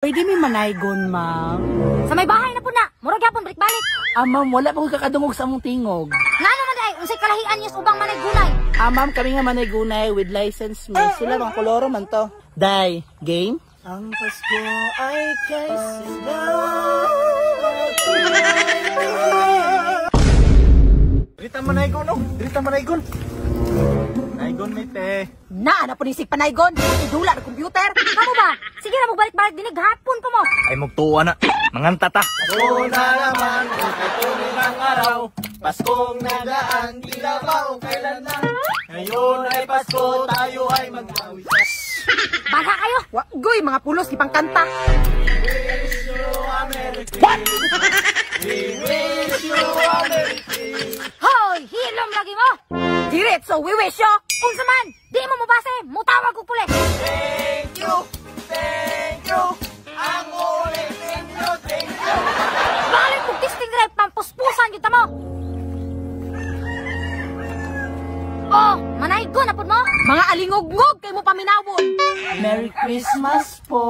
Pwede mi manaygon, ma'am? Sa may bahay na po na. Murag yapon balik-balik. Ah, ma'am, wala pa ko kakadungog sa among tingog. Ngano man ay unsay kalahian niyo sa ubang manay-gunay? Ah, ma'am, kami nga manay-gunay with license may sila mga koloro man to. Dai, game? Ang Pasko ay kay sila. Rita manaygon oh. Rita manaygon. Naygon mi te. Naa na po ni sig panaygon. Idula na computer. Kamo ba? Sige ra magbalik-balik dinhi gahapon pa mo. Ay mugtuwa na. Manganta ta. Pasko na naman, kay ng araw. Paskong nagaan, tila ba o kailan na? Ngayon ay Pasko, tayo ay mag-awit. Baka kayo. Wa goy mga pulos gipang kanta. Wish you a Merry Christmas. We wish you a Merry Christmas. Hoy, hilom lagi mo. Diretso we wish you. Unsa man? Di mo mobase, mutawag og pulis. Thank you. Thank you. Ang ulit ninyo, thank you. Balik og testing rep pampuspusan gyud ta mo. Oh, manaygon na pud mo. Mga alingugngog kay mo paminawon. Merry Christmas po.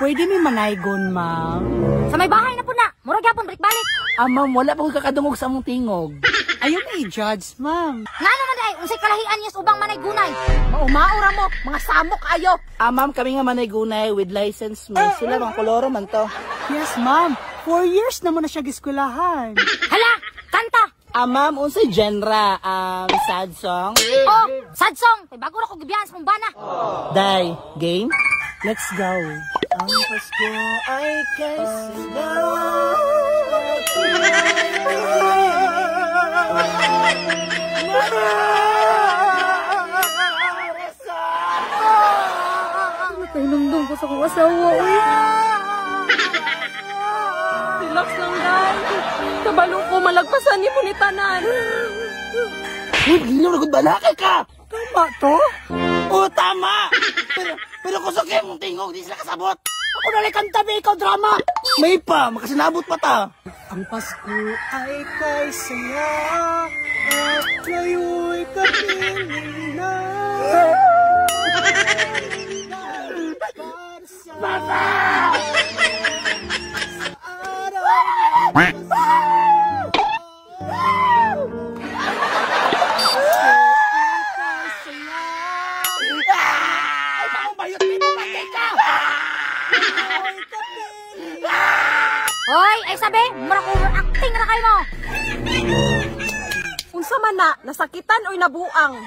Pwede mi manaygon, ma'am? Sa may bahay na po na. Murag yapon balik-balik. Ah, ma'am, wala pa ko kakadungog sa among tingog. Ayaw mi i-judge, ma'am. Ngano man ay unsay kalahian niyo sa ubang manay-gunay? Maumao ra mo, mga samok ayo. Ah, ma'am, kami nga manay-gunay with license may sila mga koloro man to. Yes, ma'am. 4 years na mo na siya giskwelahan. Hala, kanta. Ah, ma'am, unsay genre? Sad song? Oh, sad song. Kay bago ra ko gibiyan sa kong bana. Dai, game? Let's go. Ang Pasko ay kay sila. Nakahinumdum ko sa kong asawa, uy. Relax lang, day. Kabalo ko malagpasan ni mo ni tanan. Uy, gilo na gud balakay ka! Tama to? Oo, tama! Pero kusog kayo mong tingog, di sila kasabot! Ako na lang kanta, be, ikaw drama. May pa, makasinabot pa ta! Ang Pasko ay kay saya at ngayon'y kapiling na. Para sa araw ng Pasko. Ay kay saya. Ay, paong bayot, may pumatay ka! Hoy, ay sabi, murag overacting ra kayo mo. Unsa man na, nasakitan oy nabuang.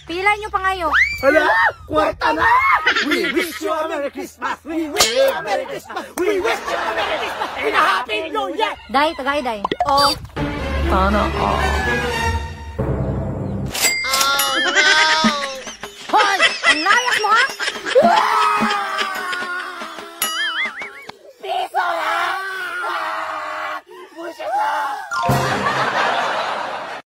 Pilay nyo pa ngayo. Hala, kwarta na! We wish you a Merry Christmas! We wish you a Merry Christmas! We wish you a Merry Christmas! And a Happy New Year! Day, tagay day. Oh, Sana all.